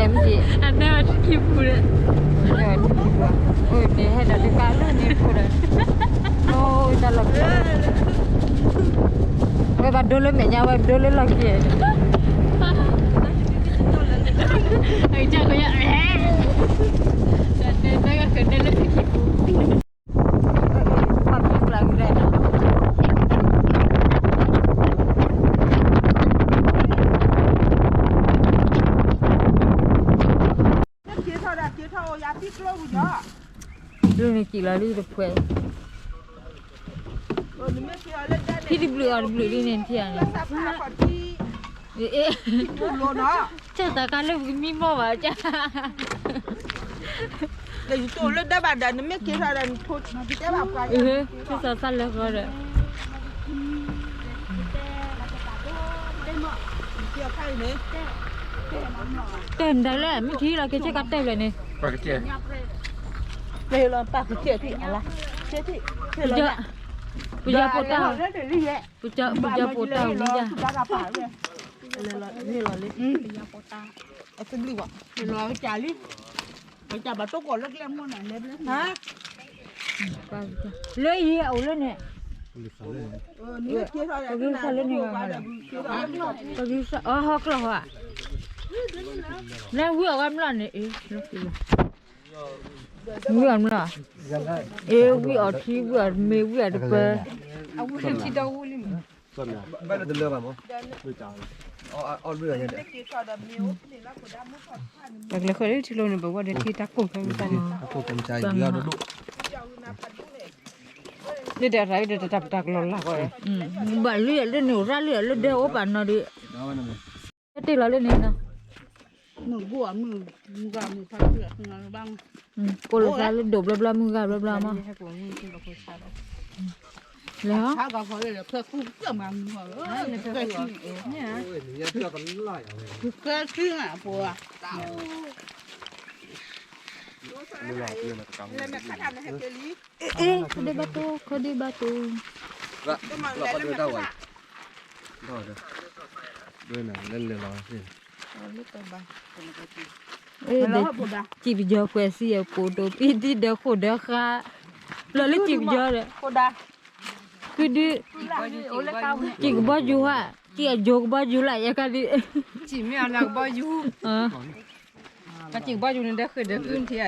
အတဲဝဲထံခံပူၤဒီး, အိၣ်န့ၣ်ဟဲဒီးတကးလၢန့ၣ်ဖိဒီး, အိၣ်တၢ်လီၢ်ခံ, ဝဲဘၣ်ဒိလၢမဲာ်ညါ ဝဲဒိလၢလီၢ်ခံ, အကစၢ်ကယဲၢ်, တဲတဲကတဲလၢထံခံပူၤ က့ၤထီၣ်ဒၣ်က့ၤထီၣ်အိၣ်ယၤသံကျိပူၤဒီး, ဒ်န့ၣ်ကံၣ်လီၤလံတဖှဲး, ထံတဘျုးအီၤတဘျုးဒ်န့ၣ်ထံဧါန့ၣ်, အ့ၣ်, ကၢ်သးကါလၢပကမံမီၢ်ဘၣ်ကၢ် လၢယတိၢ်လၢဒၢဘၣ်ဒီး နမ့ၢ်က့ၤထီၣ်ဒီး နထိတဲဘၣ်ပှၤ, ကၢ်သးသးလၢဃီဒီး, တၢ်ဒၣ်လဲၣ် မ့ၢ်ထံလီၤက့ၤဆ့ကၤတဲဘျဲၣ်န့ၣ်, ပကဲ, ပယီၤဖိတၢ်, ပယီၤဖိတၢ်ဝံၤယၤ လၢယံၤအိၣ်လၢန့ၣ်, ပကစၢ်လၢန့ၣ်, ပကစၢ်အဟီကျီၢ်ဟီ, လၢဝံအီၣ်ဝဲမျီၢ်န့ၣ်, ဝံအီၣ်မျီၢ်, အ့ၣ် ဝံအီၣ်ထံ ဝံအီၣ်မ့ၤ ဝံအီၣ်တပၢၤ, တၢ်ကလဲၤဃီလၢထံကျိန့ၣ် ပဝဲဒီးထံတၢ်ကိၢ်ခဲမုၢ်သၣ်န့ၣ်, လၢဒၣ်တၢ်အံၤဒီးတၢ်ပတၢ်ကလီၤလၢ်ကီး, ဘၣ်လၢယၤလၢန့ၣ်အိၣ်ရၣ်လၢယၤလၢဒဲအိၣ်ပာ်နီၤဒီး, တ့ၢ်လီၤလၢန့ၣ်နီၤ, ကိၢ်လီၤသးလၢဒိၣ်ဘျီဘျီမုၢ်ဂၤဘျီဘျီမး, လဲၤဟီ, အ့ၣ် ခီဒံဘၣ်တိၢ် ခီဒံဘၣ်တိၢ်, စံၣ်ပယီၤပှဲၤစံၣ်အပိာ်တိာ် ပံတံၢ်ဒီးဃိာ်ဒီးဃါ, လီၤလၢစံၣ်ပယီၤဒီး, ဃုဒု, စံၣ်ကဘီယူၤဟါ, စံၣ်အယိၤကဘီယူၤလၢယကါဒု, စံၣ်မ့ၢ်အီၤလၢကဘီယူၤ, ကစံၣ်ကဘီယူၤန့ၣ်ဒီးဃုာ်ဒီးကုထံ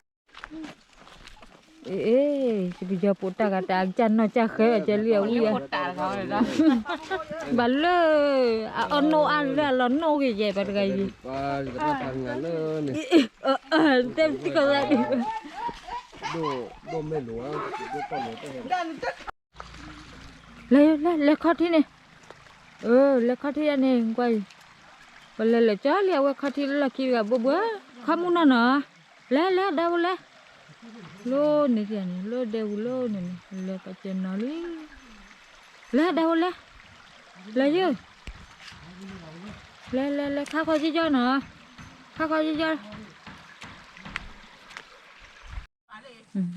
အ့ၣ်, စံၣ်ပယီၤပိာ်တၢ်ဂၤတၢ်အကစၢ်နီၢ်ကစၢ်ဃဲအကဲလံအဝံၣ်, ဘၣ်လၢ, အအီၣ်နိၣ်အါလၢအလီၤနိၣ်ဂ့ၤယဲၢ်ပှၤတဂၤအံၤ, တဲစံၣ်ကီးသးဒုး လဲၤ လဲၤ လဲၤခီထံန့ၣ်, လဲၤခီထံယၤန့ၣ် ကွၢ်အံၤ, ပလဲၤလဲၤကၠီလံအဝဲခီထံလၢလီၢ်ခံတဂၤဘိဘိ, ခီမုၢ်နီၢ်နီၢ်, လဲၤ လဲၤ ဒဲဝူၤလဲၤ, လၢန့ၣ်န့ၣ် လၢဒဲဝူၤလၢန့ၣ်န့ၣ် လဲၤကစၢၢ်နီၤလံ, လဲၤ ဒဲဝူၤလဲၤ, လဲၤယုၢ်, လဲၤ လဲၤ လဲၤ ခါခီယံယီနီၤ, ခါခီယံယီ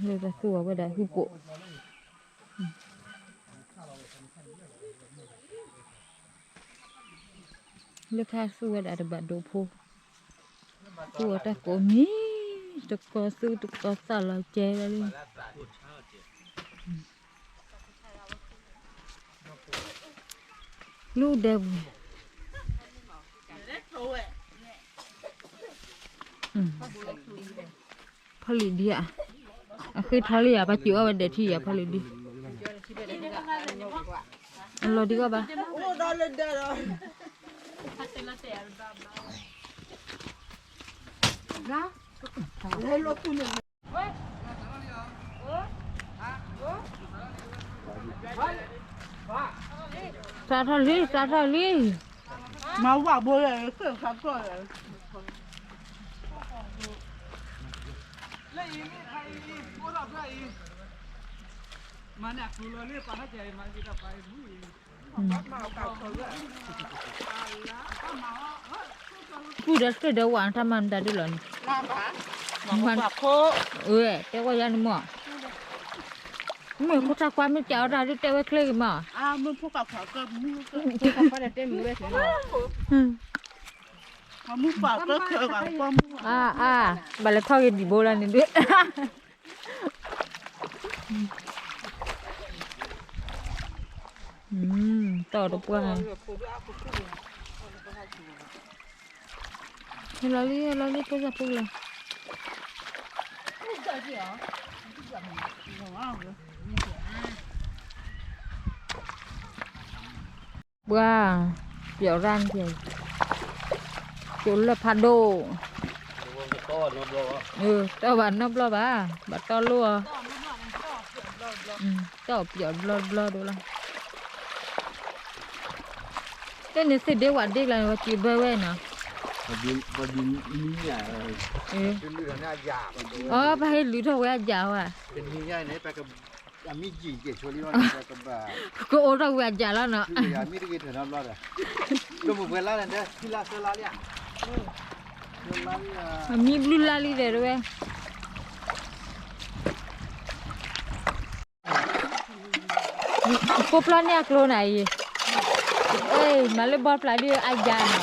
လၢတၢ်သူၣ်အီၤဝဲဒၣ်ဟုၣ်ကိာ်, လၢခါသူၣ်ဝဲဒၣ်တဘၣ်ဒိးဖိ, သူၣ်အီၤတၢ်ကိးမံၤ, တကီၤသူၣ်တကီၤသၣ်လီၤကဲလီၤလံ, လူဒဲပူၤ ဖီလံၤဒံဧါ, အဃ့ထီလံဧါ, ပှၤစံၣ်အီၣ်ဝဲဒၣ်ထံဧါ ဖီလံၤဒံ, အလီၤဒံကီၢ်ဘၣ်, စးထီၣ်လံ စးထီၣ်လံ, မၤဝဲဘိလဲၣ် သ့ၣ်ခါကီၢ်လဲၣ် လၢအံၤမ့ၢ်ခါအံၤ အိၣ်ဒီးဖျၢၣ်အံၤ, မၤန့ၢ်အကျိၤလီၤလၢပှၤဟဲကဲအံၤ မၤက့ၤဒီးပှၤအံၤမူအံၤ, ကူၣ်ဒီးစ့ၢ်ဒီးဝဲတၢ်မၤမတၤဒ်လီၤန့ၣ်, ဝဲတဲဝဲယါန့ၣ်မး, မ့ၢ်ဖိသၣ်ခွါမ့ၢ်ကးအီၣ်တၢ်ဒ်တဲဝဲချ့ဂ့ၤမး, မ့ၢ်ဖိသၣ်ခွါကမူ, ဖိသၣ်ခွါတဲမုၢ်ဝဲချ့လီၤ အါအါ, ဘၣ်လဲၤထီၣ်က့ၤဒံးဘိလၢန့ၣ်ဒုး, တီၢ်တပှၢ်, ဟဲလီၤလံ ဟဲလီၤလံ ဖိသၣ်ဖိလီၤ. ပှၤ, ပျီၣ်ရၣ်န့ၣ်, ကၠိလၢဖးဒိၣ်, တီၢ်ဘၣ်နီတဘျီဘၣ်, ဘၣ်တီၢ်လိၣ်အီၤ, တီၢ်ပျီၣ်ဘျီဘျီဒိၣ်လီၤ. တၢ်န့ၣ်သ့ၣ်ဒ့ဝဲဒ့ကျါန့ၣ် ပှၤစံးဘၢဝဲနီၤ, အပဟဲလုၣ်ထီၣ်ဝဲအယၢ်ဝဲ, ကအိၣ်ထီၣ်ဝဲအယၢ်လီၤနီၤ, အမံဘျုးလါလံဒီးတဝဲ ကိးဖျီန့ၢ်အကျိၤနၤအံၤ, မၤလၢဘီဖျးဒ်အယၤနီၤ,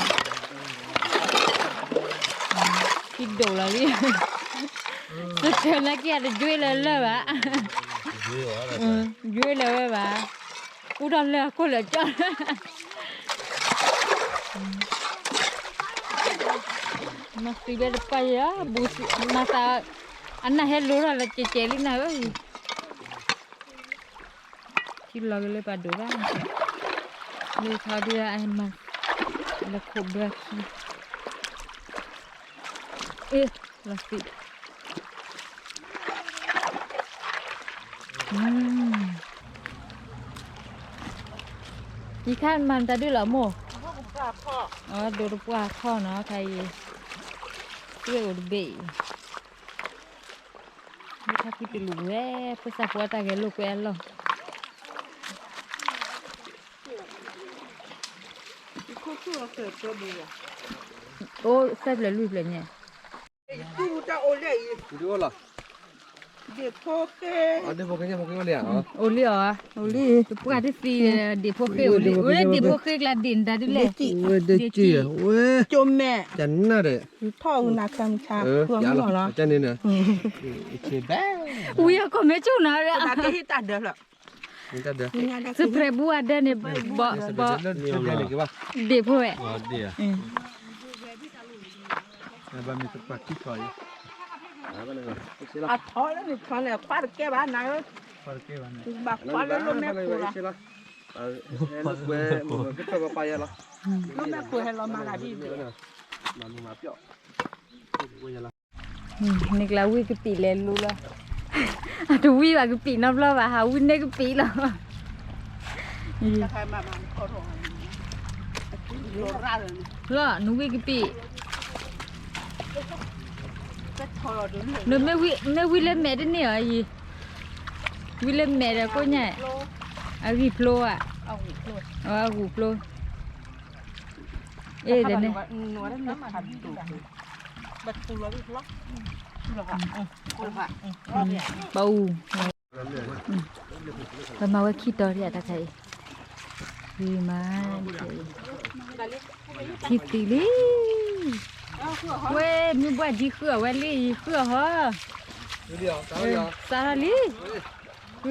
ခံဒိၣ်လီၤလံ, တထၢၣ်နာ်က့အတယွ့လၢၤလၢၤဘၣ်, ယွ့လၢၤဝဲဘၣ်, ပူထီၣ်လၢအခိၣ်လၢာ်ကၠီ, မၤသံဝဲတပၢ်ယၤ, မၤသး, အနၢ်ဟဲလိၤထီၣ်လၢကဲးကဲးလံနၤဧၢ, ထံလီၤက့ၤလၢပှၤဒိၣ်ဘၣ်, လၢခီဒုးအမၤ, လၢခိၣ်ဘၢခံ, အ့ၣ်, လီၤသံး, ယခါမၤတၢ်ဒုးလီၤမိၢ်, အဒိးတပှၢ်ခီၣ်နီၤ ခါအံၤ, သ့ၣ်အိၣ်တဘ့ၣ်အံၤ မ့ၢ်ထါခံတလူၤဝဲ, ဖိသၣ်ဖိအတၢ်ဂဲၤလိာ်ကွဲအလီၢ်, အိၣ်သၢဖျၢၣ်လွံၢ်ဖျၢၣ်ညါ, အိၣ်လံအီၤ, အိၣ်လံ, တပှၢ်တသံ, ဒ့ၣ်ဖိဃ့အိၣ်လံ, ဝဲဒ့ၣ်ဖိဃ့ကျါဒ့ၣ်နတၢ်ဒ်လဲၣ်, ကၠိမဲာ်, ကၠိမဲာ်, ထီၣ်နၤခါမဆါ, ဝံအီၤကီၢ်မဲာ်ဆူၣ်နီၤ, တၢ်ဒၢလီၤ, စံးဖျဲးဘူးအဒဲန့ၣ်, ဘီ, ဒ့ၣ်ဖိဝဲ, အထီလၢန့ၣ်ထီန့ၣ် ခွါတကဲဘၣ်နၤဧၢ, ဘၣ်ခွါလၢလိၣ်မဲာ်ခိၣ်လီၤ, လိၣ်မဲာ်ခိၣ်ဟဲလီၤမၤဂၤဒ်, န့ၣ်ကျါဝံကပံာ်လဲၤလူလီၤ, အတဝံဘၣ်ကပံာ်နီတဘျီဘၣ် ဟးဝံန့ၢ်ကပံာ်လီၤ, လီၤ နဝံကပံာ်, နမ့ၢ်ဝံလဲၤမဲာ်တန့ၢ်အီၤယံၤ, ဝံလဲၤမဲာ်ဒီးကိးညါ, အဂံၢ်ဖျိဧါ, အဂူၢ်ဖျိ, အ့ၣ်ဒီးန့ၣ်, ပအူ, ပမၤဝဲခံတီၤဒံးတခါအံၤ, မၤ, ထံသံလံ, ဝဲမုၢ်ဘှၢ်ကံဃုအီၤဝဲလံ ယံၤဃုအီၤဟီ, စးထီၣ်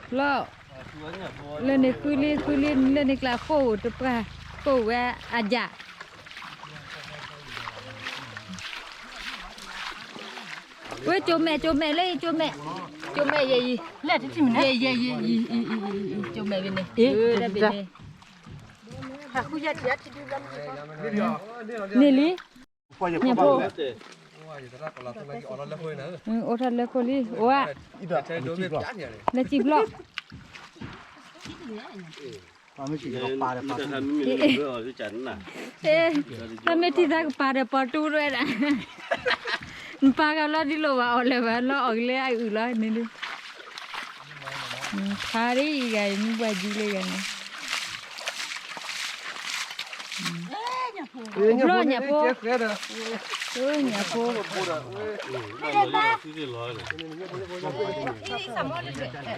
လံ, ဃုဟီ ဃုဟီ, လီၤ, လၢန့ၣ်ဃုလံ ဃုလံ လၢန့ၣ်ကျါဃိၣ်တပှၢ်, ဃိၣ်ဝဲအယၣ် ဝဲကၠိမဲာ် ကၠိမဲာ်လၢ ကၠိမဲာ်, ကၠိမဲာ်ယဲအံၤ, ယဲ ယဲ ယဲအံၤ, ကၠိမဲာ်ဝဲန့ၣ်, တၢ်ဘ့ၣ်န့ၣ်, န့ၣ်လံ, ညၣ်ဖိ, အိၣ်ထီၣ်လၢခိၣ်လံ, အိၣ်ဧါ, လၢစံၣ်ဘျီၣ် တၢ်မ့ၢ်ထံၣ်သးကပၤဒီးပီတူဝဲဒၣ်, နပာ်ကလီၤဒ်လိာ်ဘၣ်အီၤလၢၤဘၣ် လီၤအီၣ်ကလဲအုၣ်လီၤန့ၣ်ဒုး, ခါဒ်အံၤဂၤအံၤ မုၢ်ဘှၢ်ကံလၢဂၤန့ၣ်, ဘျီညၣ်ဖိ, ညၣ်ဖိ, ညၣ်ဖ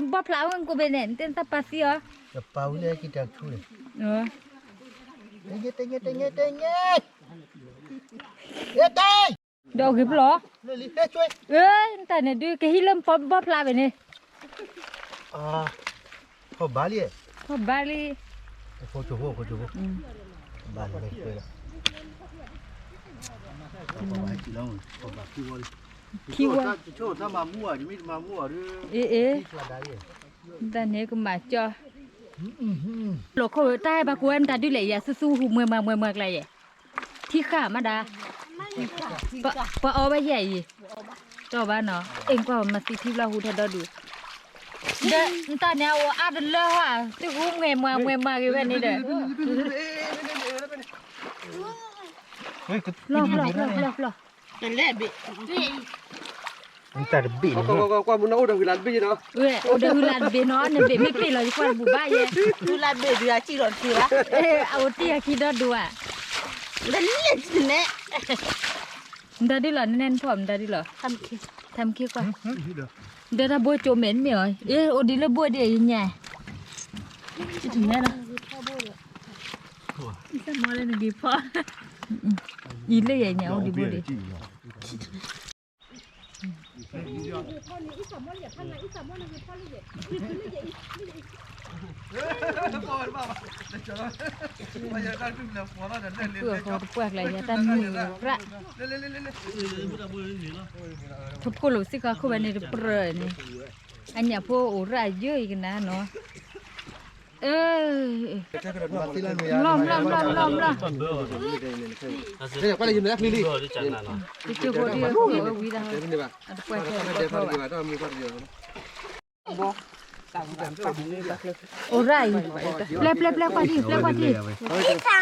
ဘီဖျးဝဲကိးဘ့ၣ်န့ၣ် နတဲနတၢ်ပာ်သံအီၤ, ကပာ်ဝဲလၢကံတၢ်ထူန့ၣ်, တငဲ တငဲ တငဲ တငဲ, တ ဒီးအဂ့ၤပလီၢ်, နတၢ်န့ၣ်ဒုး ကဟံးလၢဘီဖျးဘ့ၣ်န့ၣ်, ဖီၣ်ဘါလံ, ဖီၣ်ဘါလံ, ဘါလံ, ခံဝီ, အ့ၣ်, တၢ်န့ၣ်ကမၤကၠီ, လီၤခီၣ်ဝဲတၢ်ဟဲဘၣ်ကွၢ်နတၢ်ဒုးလဲၣ်ယၤ သူသူဟူးမွဲမွဲမွဲမွဲကျါယဲၢ်, ထံဃာ်မးဒၣ်, ပှၤအီဘၣ်ယဲၢ်အံၤ, တီၢ်ဘၣ်နီၤ, အ့ၣ်ကွၢ်မၤသံထံဘျီဟူထီၣ်ဒီဒူၣ်, ဒီးနတၢ်န့ၣ်အအိၣ်အါတလၢဟီ, သူဟူးမွဲမွဲမွဲမွဲဂ့ၤဝဲန့ၣ်ဒီး, ဖျီၣ်ဖျီၣ်ဖျီၣ်ဖျီၣ်, တလဲၤဘ့ၣ်, တၢ်တဘ့ၣ်န့ၣ်, ကွၢ်မနအိၣ်ဒီးဂုၤလၢ်တဘ့ၣ်နီၤ, အိၣ်ဒီးဂုၤလၢ်တဘ့ၣ်နီၤ, နဘ့ၣ်မ့ၢ်ပ့ၣ်လီၤ ယကွၢ်တဘူၣ်ဘၣ်ယဲၢ်, ဂုၤလၢ်တဘ့ၣ်ဒုးအစံၣ်လီၤတသ့ဘၣ်, အအိၣ်တ့ၢ်အခံဒီဒူၣ်ဧါ, တလဲၤန့ၣ်, နတၢ်ဒ်လီၤ နနဲၣ်နဖီၣ်နတၢ်ဒ်လီၤ, ထါမ့ၢ်ခ့ကွၢ်, ဒီးတၢ်ဘိကၠိမဲာ်တမ့ၢ်အီၤ, အ့ၣ် အိၣ်ဒံးလၢဘိဒံးအံၤညါ, အံၤလၢယညါအိၣ်ဒံးဘိဒံး တပှၢ်ကျါယၤတၢ်မုၢ်ရၣ်, ထီၣ်ဖိလိာ်စ့ၢ်ကီးခိၣ်ဘဲန့ၣ်တပြၢၢ်န့ၣ်, အညၣ်ဖိအိၣ်ရၣ်ယိအံၤကနၤနီၤ, မျီမျီမျီမျီမျီ, တကၠိဖိဒံးဝဲဝံၤဒၣ်, အတပှၢ်ထဲတပှၢ်ဝဲ, အိၣ်ရၣ်အံၤ, ပျဲပျဲပျဲကွၢ်ထံၣ် ပျဲကွၢ်ထံၣ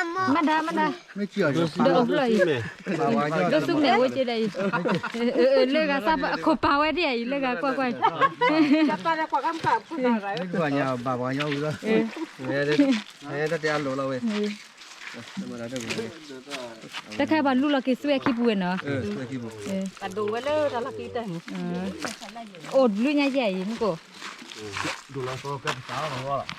်, မၤဒါမၤဒါ, ဒီးအိၣ်ဖျီၣ်အံၤ, ဒီးသူမ့ၢ်အိၣ်က့ဒၣ်အံၤ, လၢဂၤသးအခိၣ်ပာ်ဝဲဒ်အံၤ လၢဂၤကွၢ်ကွၢ်, ပှၤကညီဘၣ်ပှၤကညီဝံၤလီၤ, တၢ်တဲအလိၤလီၤဝဲ, တၢ်ခါပှၤလူလီၤက့ၤသွဲၣ်ခံပူၤဝဲနီၤ, ပဒိၣ်ဝဲလၢတၢ်လီၢ်ခံတၢ်န့ၣ်, အိၣ်ဘျုးညါယဲၢ်အံၤမူကီၢ်, ဒိၣ်လီၤသီကဲပသးအီၤလီ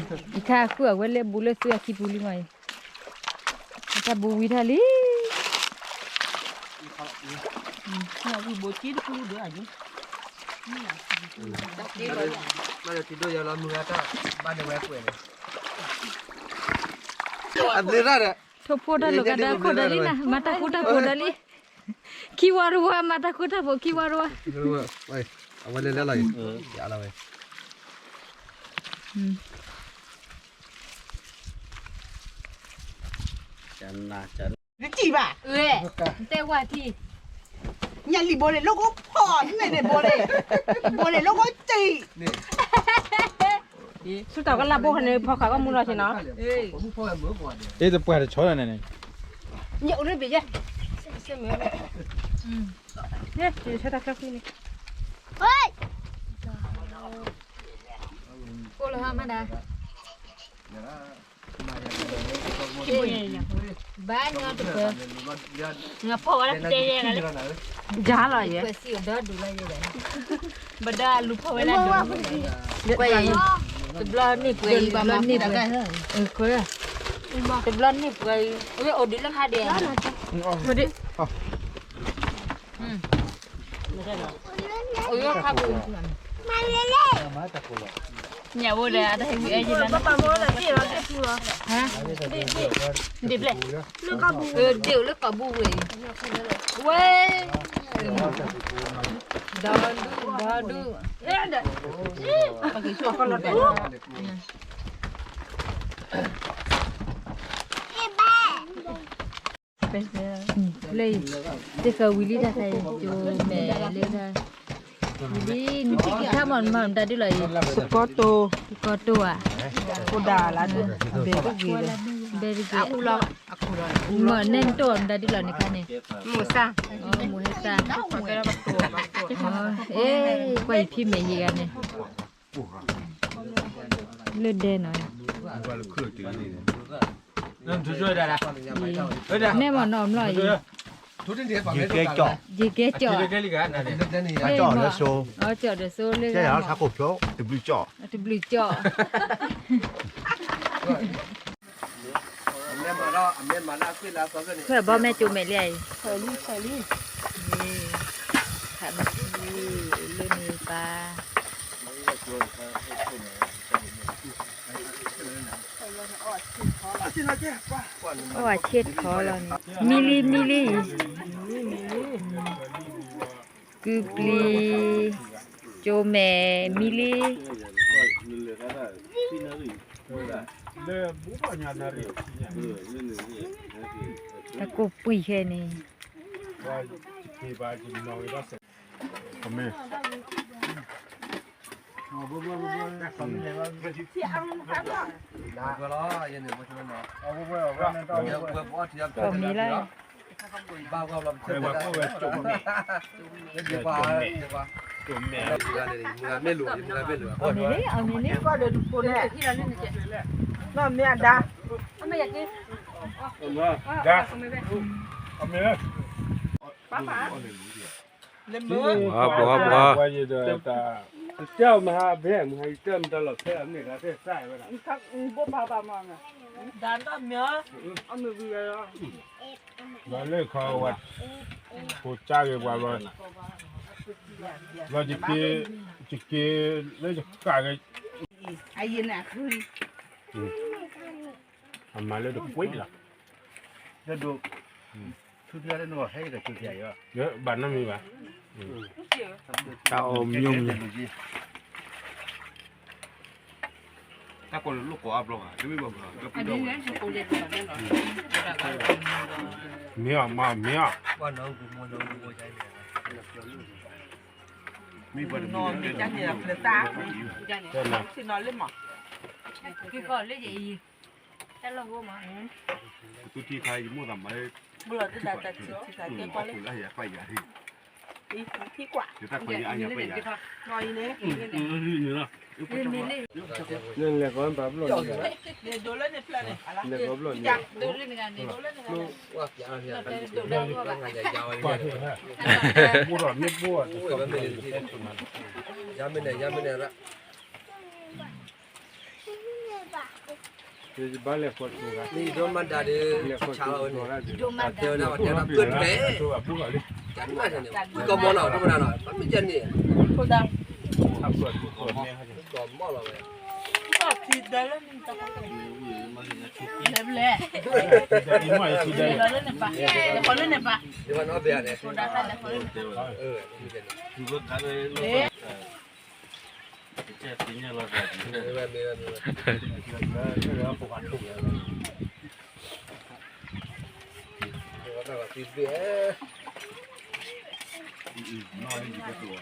ၤ, ယခါဃုအဝဲလၢဘူးလၢသွဲၣ်အခံပူၤလံမးအံၤ, တၢ်ဘူးဝံၤထီၣ်လံ, ဝံၤဘိက့တကူဒီးအံၤ, ဘၣ်ဒဝဲကွဲးန့ၣ်, အဘျ့ရၣ်ဒီး, ထိၣ်ဖိတၢ်လိာ်ကဒီးခိၣ်ဒီးလံနၤ, မၤတၢ်ဃူတၢ်ဖိးဒီးလံ, ခံဝီတဝီ မၤတၢ်ဃူတၢ်ဖိး ခံဝီတဝီ, အဝဲလဲၤလဲၤလီၤအံၤ, ယလီၤဝဲ, နတံၢ်ဘၣ်, တဲဝဲတံၢ်, ညၣ်လံၣ်ဘိန့ၣ် လိၣ်ကအိၣ်ဖီၣ်န့ၣ်န့ၣ် ဘိန့ၣ်, ဘိန့ၣ် လိၣ်ကအိၣ်တံၢ်, ဆူတၢ်ကလၢ်ဘိခါန့ၣ် ဖီၣ်ဃာ်ကီၢ်မူလီၤဆ့နီၤ, အ့ တပှၢ်တဆီလီၤန့ၣ်န့ၣ်, ယအိၣ်ရ့ဘ့ၣ်ယဲ, ယဆၢတၢ်ချၢဃံန့ၣ်, အိၣ်လၢဟါမးဒၣ် ဘၣ်ညီတပၢၤ, နဖီၣ်ဝဲဒၣ်တဲယဲဂၤလၢ, ယၤလီၤယဲ, ပစံးဒီဒူၣ်လၢယဲ, ဘၣ်ဒီးလူၤဖီၣ်ဝဲဒၣ်ဒူၣ်, တဘျီန့ၢ်ပှဲၤအံၤ, တဘျီန့ၢ်ပှဲၤ, တဘျီန့ၢ်ပှဲၤအံၤ, အိၣ်ဒံးလၢဟါဒံး, အိၣ်ယခါပူၤ ညၣ်ဝဲဒီး အတဟဲဝံၤအဲယလၢ, ဒ့ၣ်ဘျဲၣ်, ဒ့ၣ်အိၣ်လၢကီၢ်ပူၤဝဲအံၤ, ဝဲ, ဒီဒူၣ်, ဒီဒူၣ်, လၢအံၤ, တဃၢၤဝံၤလံတၢ်ခါအံၤ, ကၠိမဲာ်လၢတၢ်, ဝံၤလံ နထံၣ်က့ၤခါမီၢ် နမၤမတၤဒ်လီၤအံၤ, တကီတိၤ, တကီတိၤဧါ, ဘဲတဂ့ၤ, ဘဲတဂ့ၤ, မ့ၢ်နဲနတိၢ်အီၤမတၤဒ်လီၤန့ၣ်ခါန့ၣ်, မိၢ်ဟဲသၣ်, အ့ ကွၢ်ယဖံမဲာ်ယံၤဂၤန့ၣ် လၢဒဲနီၤ, နဲမ့ၢ်နီၤအီၤမလီၤအံၤ, ယကဲကၠီၣ်, အကၠီၣ်ဒီးစိ, တဘျုးကၠီၣ်, ခွဲးဘီမဲကၠိမဲာ်လံအံၤ, လၢန့ၣ်ပၢ် အိၣ်အဆ့ထီလီၤန့ၣ်, မံလံ မံလံအံၤ, ကုပျံၤ, ကၠိမဲာ် မံလံ, တၢ်ကိၢ်ပှံၢ်ခဲန့ၣ် မ့ၢ်လီၤ, အမ့ၢ်န့ၣ် အမ့ၢ်န့ၣ်, မ့ၢ်အဒါ, ပှၤပှၤ, လၢခီဝဲ, ဖိကၢ်ဂ့ၤပှၤဘၣ်, ဘၣ်ယက့ၤ, ယက့ၤလၢယကၢ်ဂ့ၤ, အမၤလၢတပှဲၤလီၤ, ဘၣ်နီတမံၤဘၣ်, တၢ်အီၣ်မံၤမံၤ တၢ်ကိးလၢလိၣ်ကိးအါဘျီဘၣ်, မ့ၢ်အီၤမၤမ့ၢ်အီၤ, မ့ၢ်ပှၤတမံၤ, သူထံခါယမိၣ်သးမၤ, ဘၣ်လီၤတဒၣ်တၢ်ထံထံခါကဲကွၢ်လၢ, ယတၢ်ခွဲးယအါယပှဲၤယၤ, လဲၤကီးဘၣ်ဘျီၣ်, လဲၤကီးဘျီၣ်န့ၣ်, ဘၣ်လဲၤဃီၤတဂၤ, ဒိမၤဒၣ်ဒီး, ဆါလီၤဝဲန့ၣ်, ဒိမၤဒၣ်, တဲဝဲဒၣ်ပှၤတဲဒၣ်ပၢၢ်ထွဲ, ကမီၤနီၤ ဒိမၤဒၣ်နီၤ မ့ၢ်ကန့ၣ်, ကမီၤလီၤဝဲ,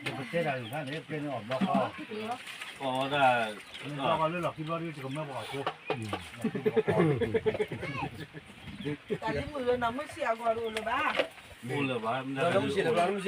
ပတဲတၢ်န့ၣ် ပတဲန့ၣ်အီၣ်ဘျီဃီ, အီၣ်ဝဲဒၣ်, ဘျီဃီလၢလီၢ်ခံဘျီဒ်တကမၢပှၤကိး, တၢ်ဒ်မုၢ်ဂၤနီၢ်မုၢ်ဆံးအဂီၢ်တအိၣ်လၢၤဘၣ်, အိၣ်လၢၤဘၣ်, မ့ၢ်